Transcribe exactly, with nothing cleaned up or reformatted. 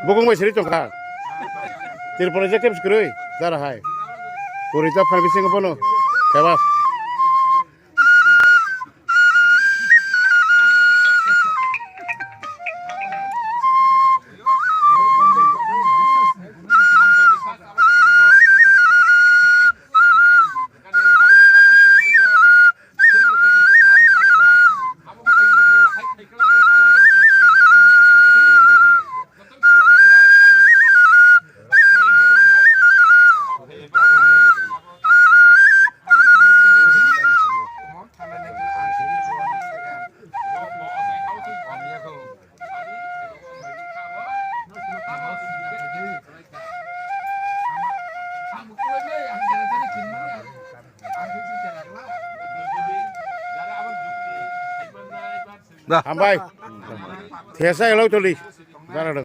Bukung bai siri tongkha. Tripura je kebs kwrwi, jara hai. Kuri ta phan bising bono. Kebas. Hambai. Thesa elok toli. Jara do.